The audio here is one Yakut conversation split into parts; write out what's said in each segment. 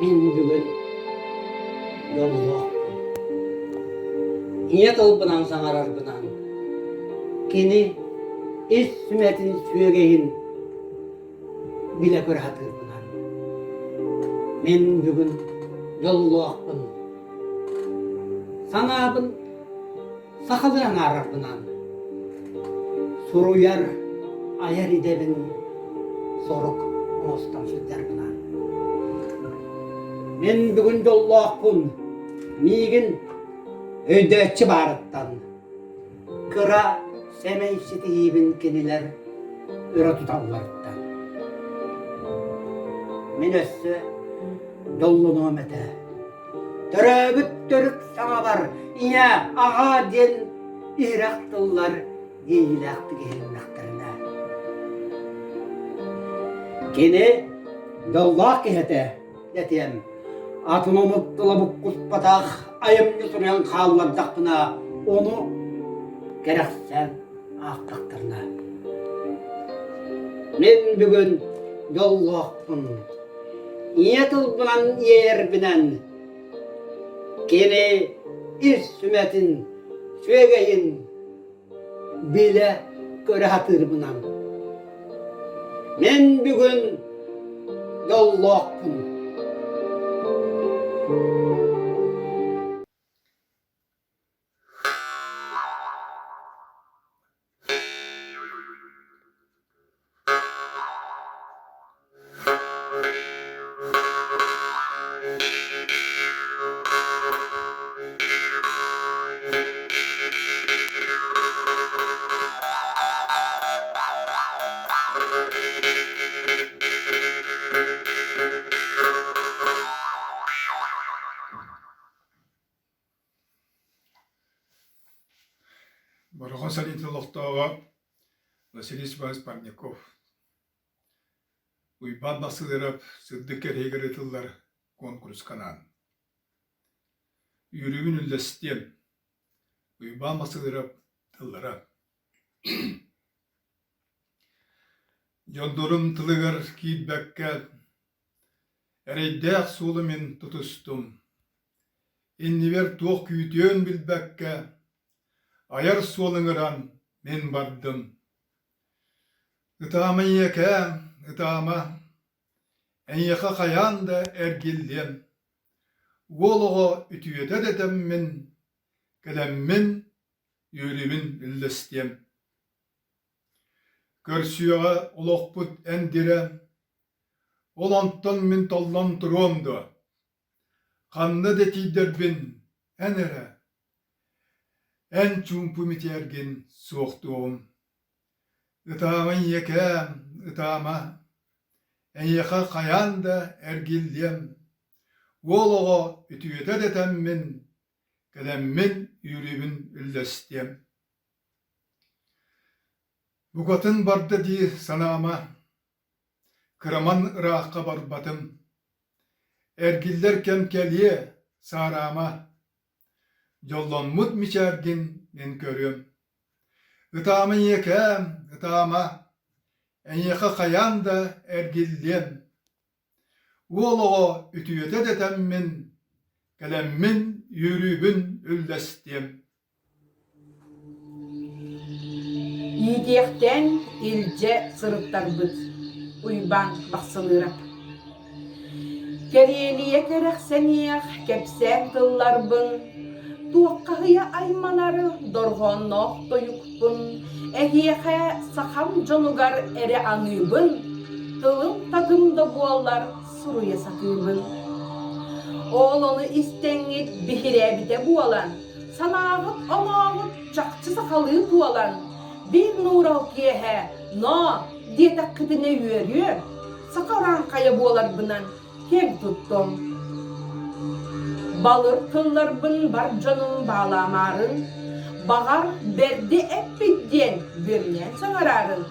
Мин бүгүн дьоллоохпун. Ийэ тылбынан саҥарарбынан кини ис сүмэтин сүөгэйин билэ көрө сатыырбынан. Мин бүгүн дьоллоохпун. Санаабын сахалыы анаарарбынан суруйар, айар идэбин сорук оҥостон сылдьарбынан. Мин бүгүн дьоллоохпун, миигин өйдөөччү баарыттан, кыра сэмэй ситиһиибин кинилэр өрө туталларыттан. Мин өссө дьоллонуом этэ. Төрөөбүт төрүт саҥабар ийэ, аҕа диэн иһирэх тыллар иэйиилээхтик иһилиннэхтэринэ. Кини дьоллоох киһи этэ, этиэм. Атын омук тыла буккуспатах айымньы суруйан хааллардахпына, ону кэрэхсээн аахтахтарына. Мин бүгүн дьоллоохпун. Ийэ тылбынан иэйэрбинэн кини ис сүмэтин, сүөгэйин билэ көрө сатыырбынан. Мин бүгүн дьоллоохпун. Бороҕон сэлиитин олохтооҕо Василий Степанович Парников Уйбаан Басылыров сырдык кэриһигэр ыытыллар куонкуруска анаан Үөрүүбүн үллэстиэм Уйбаан Басылыров тыллара Дьоннорум тылыгар киирбэккэ Эрэйдээх суолу мин тутустум, иннибэр туох күүтүөн билбэккэ, айар суол ыҥыран мин бардым. Ытаама ийэкээм, ытаама, эйиэхэ хайаан да эргиллиэм. Уол оҕо үтүөтэ дэтэммин, кэлэммин үөрүүбүн үллэстиэм. Көрсүөҕэ олохпут эндирэ, Ол онтон мин толлон туруом дуо? Ханна да тиийдэрбин эн эрэ, эн чуумпу мичээргин суохтуоҕум. Ытаама ийэкээм, ытаама, эйиэхэ хайаан да эргиллиэм. Уол оҕо үтүөтэ дэтэммин, кэлэммин үөрүүбүн үллэстиэм. Букатын барда дии санаама, Кыраман ыраахха барбатым, эргиллэр кэм кэлиэ, саараама, дьолломмут мичээргин мин көрүөм. Ытаама ийэкээм, ытаама, эйиэхэ хайаан да эргиллиэм. Уол оҕо үтүөтэ дэтэммин, кэлэммин үөрүүбүн үллэстиэм. Иитиэхтээн илдьэ сырыттарбыт Уйбаан Бахсылыырап Кэриэлийэ кэрэхсэниэх кэпсээн тылларбын, туоххаһыйа айманар дорҕоонноох тойукпун, эһиэхэ сахам дьонугар эрэ аныыбын, тылым татым да буоллар суруйа сатыыбын. Ол ону истэҥҥит биһирээбитэ буолан, санааҕыт-онооҕут чахчы сахалыы туолан, биир нуурал киэһэ «Ноо!» диэтэххитинэ үөрүөм, саха урааҥхайа буоларбынан киэҥ туттуом. Балыр тылларбын бар дьонум баалаамаарын, баҕар, бэрди эппит диэн бүөмнээн саҥараарын,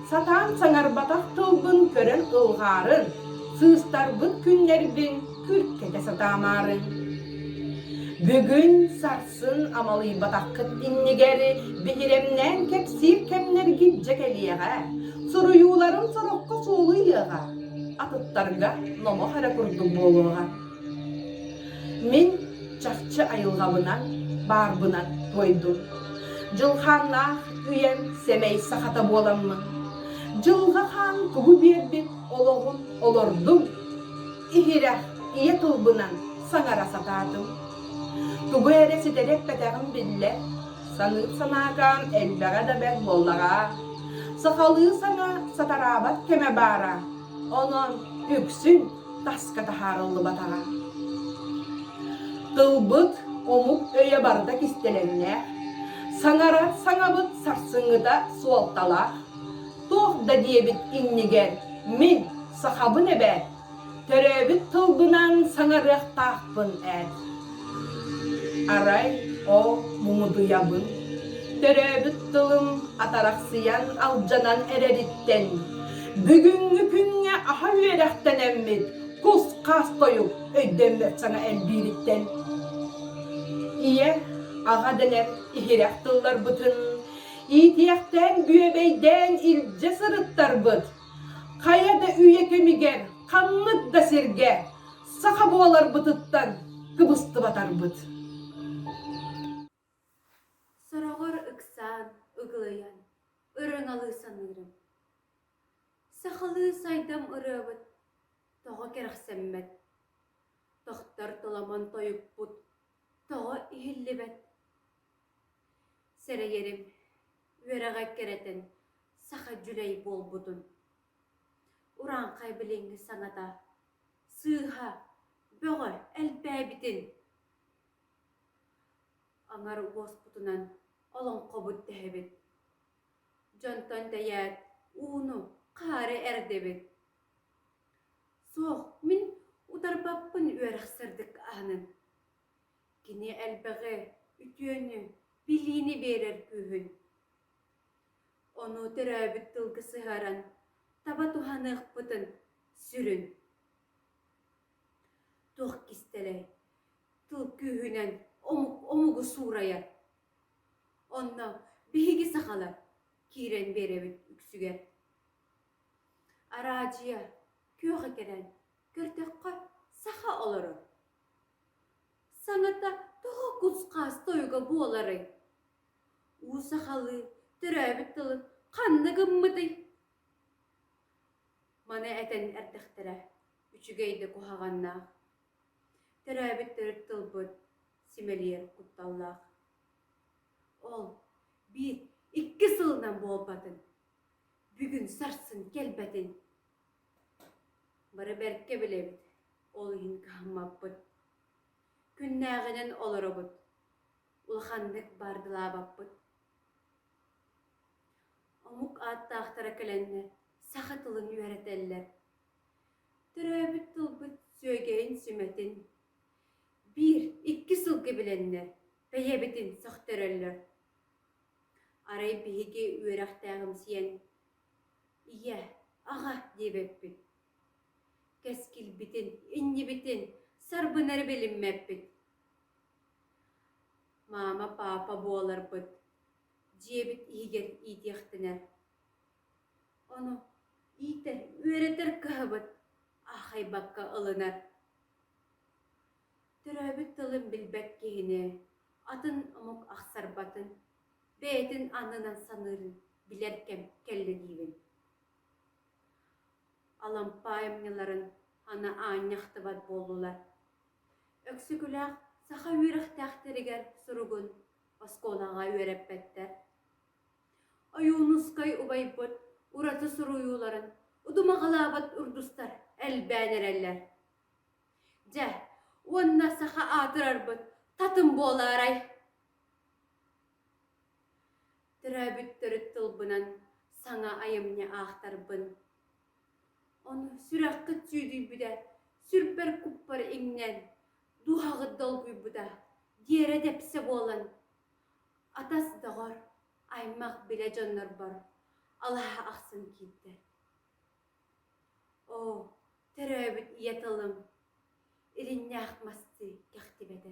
сатаан саҥарбатах тылбын көрөн ылҕаарын, сыыстарбыт күннэрбин күркэтэ сатаамаарын. Бүгүн сарсын амалыйбатаххыт иннигэр биһирэмнээн кэпсиир кэмнэргит дьэ кэлиэҕэ, суруйууларым сороххо суолу ыйыаҕа. атыттарга номох эрэ курдук буолуоҕа. Мин чахчы айылҕабынан, баарбынан туойдум. Дьылхааннаах үйэм сэмэй сахата буоламмын, дьылҕа хаан тугу биэрбит олоҕун олордум, иһирэх ийэ тылбынан саҥара сатаатым. Тугу эрэ ситэри эппэтэҕим биллэр, саныыр санаакаан элбэҕэ да бэрт буоллаҕа. Сахалыы саҥа сатараабат кэмэ баара, онон үксүн таска таһаарыллыбатаҕа. Тылбыт омук өйө барыта кистэлэҥнээх, саҥарар саҥабыт сарсыҥҥыта суолталаах. Туох да диэбит иннигэр мин сахабын эбээт, төрөөбүт тылбынан саҥарыахтаахпын ээт. Арай ол муҥутуйабын, төрөөбүт тылым атарахсыйан алдьанан эрэриттэн, бүгүҥҥү күҥҥэ аһа үөрэхтэнэммит кус-хаас тойук өйдөммөт саҥа элбиириттэн. Ийэ, аҕа дэнэр иһирэх тылларбытын иитиэхтээн бүөбэйдээн илдьэ сырыттарбыт, хайа да үйэ кэмигэр ханнык да сиргэ саха буоларбытыттан кыбыстыбатарбыт. Сороҕор ыксаан, ыгылыйан, ырыҥалыы саныырым. Сахалыы сайдам ырыабыт тоҕо кэрэхсэммэт, тохтор толаман тойукпут тоҕо иһиллибэт? Сэрэйэрим, үөрэҕэ кэрэтэн саха дьүлэй буолбутун. Урааҥхай билиҥҥи саҥата сыыһа, бөҕө элбээбитин. Аҥар уоспутунан олоҥхобут дэһэбит. Дьонтон тэйээт, ууну, хаары эрдэбит. Суох, мин утарбаппын үөрэх сырдык аанын. Кини элбэҕи, үтүөнү, билиини биэрэр күүһүн. Ону төрөөбүт тылга сыһыаран таба туһаныахпытын сүрүн. Туох кистэлэй, тыл күүһүнэн омук омугу суурайар. Онно биһиги сахалар киирэн биэрэбит үксүгэр. Араадьыйа күөх экэрээн көрдөххө саха олорор. Саҥата тоҕо кус-хаас тойуга буоларый? Уу сахалыы төрөөбүт тылын ханна гыммытый? Маны этэн эрдэхтэрэ үчүгэй да куһаҕаннаах. Төрөөбүт төрүт тылбыт симэлийэр кутталлаах. Ол биир, икки сылынан буолбатын, бүгүн сарсын кэлбэтин. Бары бэркэ билэбит, ол иһин кыһаммаппыт. Күннээҕинэн олоробут, улаханнык баардылаабаппыт. Омук ааттаахтара кэлэннэр саха тылын үөрэтэллэр. Төрөөбүт тылбыт сүөгэйин-сүмэтин биир, икки сылга билэннэр бэйэбитин сөхтөрөллөр. Арай биһиги үөрэхтээҕимсийэн ийэ, аҕа диэбэппит. Кэскилбитин, иннибитин сарбынары билиммэппит. Маама, паапа буоларбыт дьиэбит иһигэр иитиэхтэнэр. Ону иитэр, үөрэтэр кыһабыт аахайбакка ылынар. Төрөөбүт тылын билбэт киһини атын омук ахсарбатын, бэйэтин аннынан саныырын билэр кэм кэллэ диибин. Алампа айымньыларын аны аанньа ахтыбат буоллулар. Өксөкүлээх саха үөрэхтээхтэригэр суругун оскуолаҕа үөрэппэттэр. Ойуунускай убайбыт ураты суруйууларын удумаҕалаабат урдустар элбээн эрэллэр. Дьэ, уонна саха аатырарбыт татым буолаарай? Төрөөбүт төрүт тылбынан саҥа айымньы аахтарбын. Ону сүрэххит сүүдүйбүтэ, сүрбэр-куппар иҥнэн, дууһаҕыт долгуйбута, диэрэ тэпсэ буолан, атас-доҕор, аймах-билэ дьоннорбор алаһа ахсын киирдэ. Оо, төрөөбүт ийэ тылым, иринньээх мастыы кэхтибэтэ.